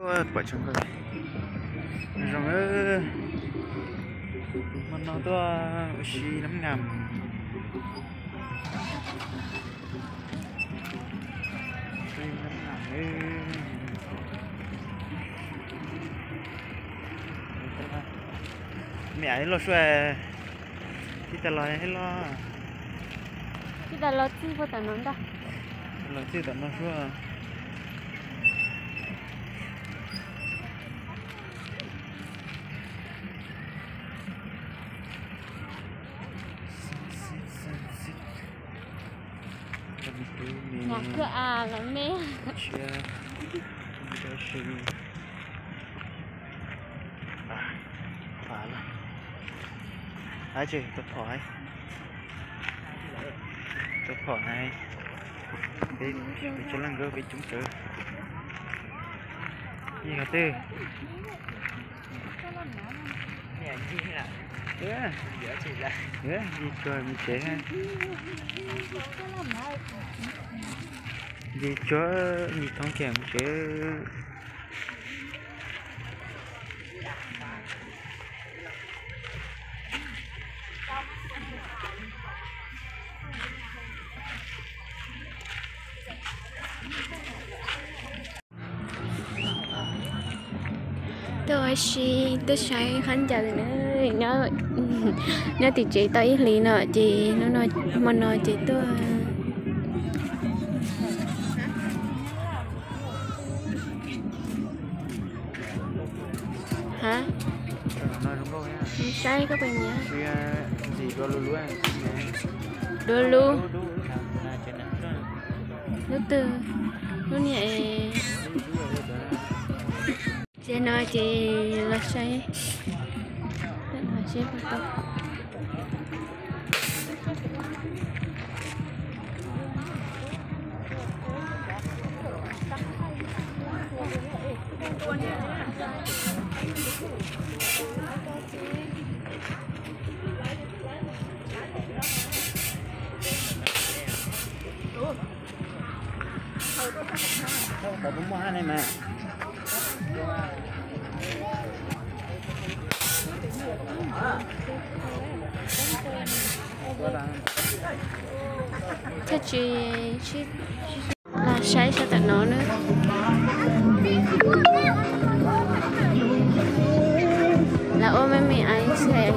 Pom tshaj nkaus. Zoo, hmo no tuaj ua si nab nam. Me me los sua, tib tas los los, tib tas los txij puag tom no ntag, los txij tom no sua. Nyam kawg los me. Tus phom, tus phom na, peb cov leej nkawd peb coob tsawv. Yig qhov twg? Yig tsuag mus tsev. Yig tsuag, yig thoob kiag mus tsev. Tuaj ua si, tuaj saib khaub ncaws na. Nyob tim tsev tau ib hlis no ces hnub no, hmo no ces tuaj. Ha, saib koj puas nyiam. Dua lub, lub twg, lub niag es. Ces no ces los saib, saib puas tau. Thiaj tsis, los saib sab tom no na. Lawv ua me me ais xwb.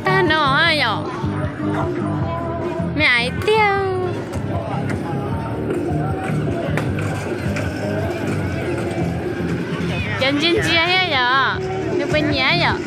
Tag no yom, me ais tiag. Cov ntsia ntsia thiab yom, nws puas nyiam yom?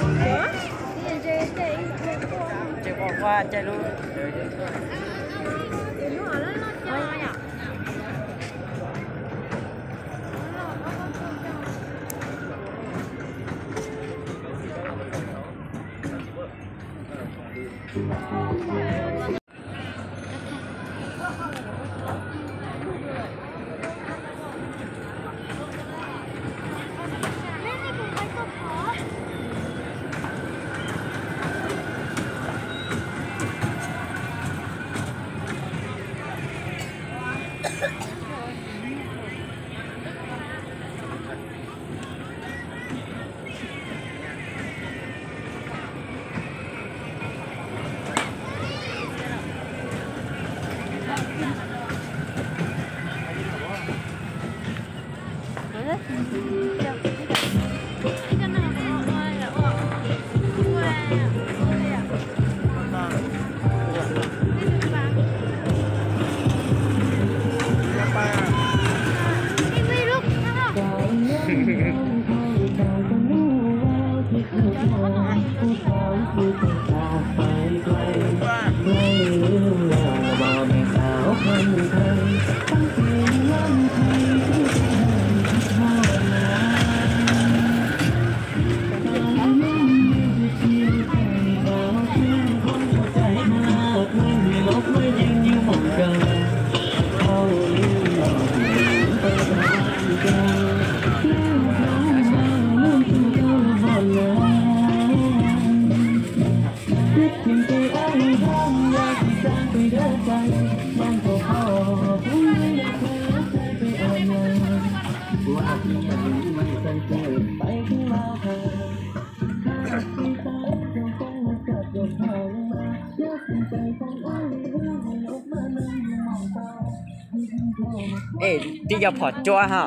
Ej, tib cov phom cuab ho,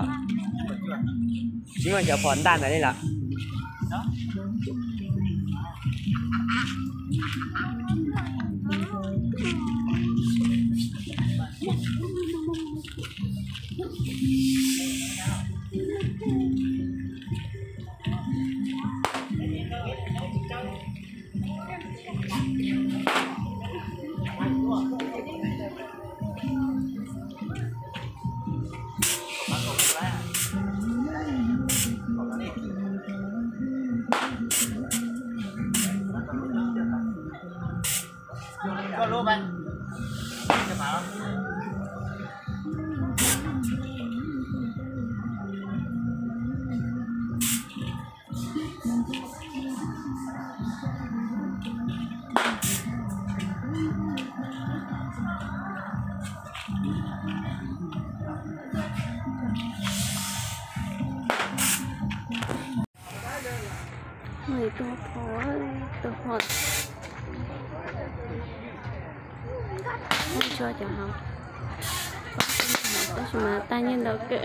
tsis muaj cov phom ntaj ntawd li lawm. Tus phom, tus phom, tso cov hauv, tab sis mas tag nyiaj ntau kawg.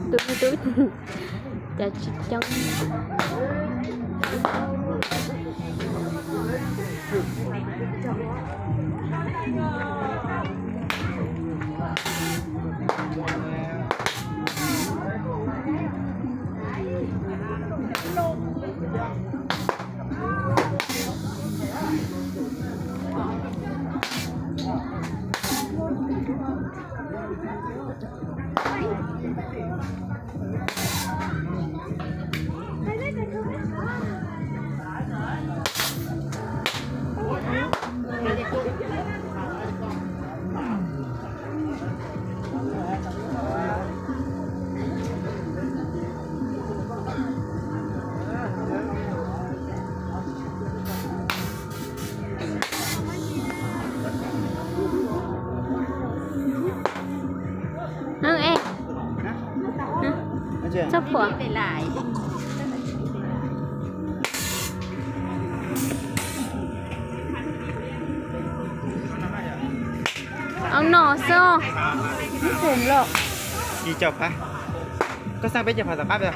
Tus me tub cas tsis coob. Txhob phuam. Au no xwb. Ib caug phab. Koj xaj peb caug phab tom qab peb.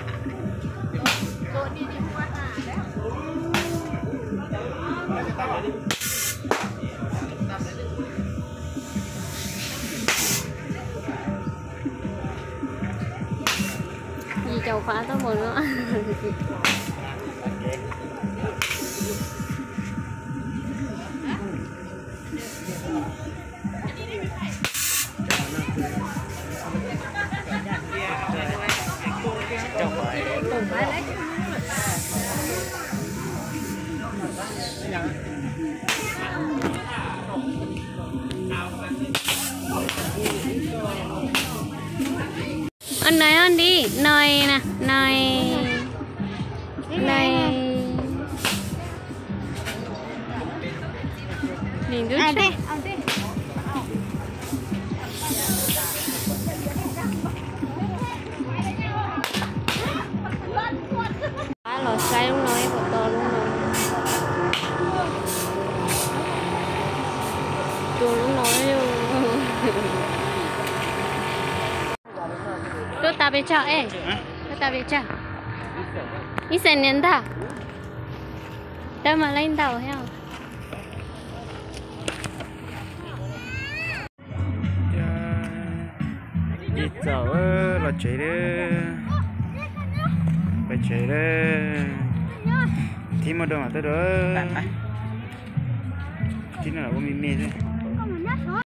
Yim caum phab tau mus no. Nais, nais, nais, nais. Los saib lub no ib puas tau lub no. Tus lub no. Tuaj tas pes tsawg es? Tuaj tas pes tsawg? Ib xees niam ntag. Dawb mas leej ntau thiab. Ces txaus los tsev lawm. Pais tsev lawm. Thib muaj dua mam tuaj dua. Thib no los ua me me xwb.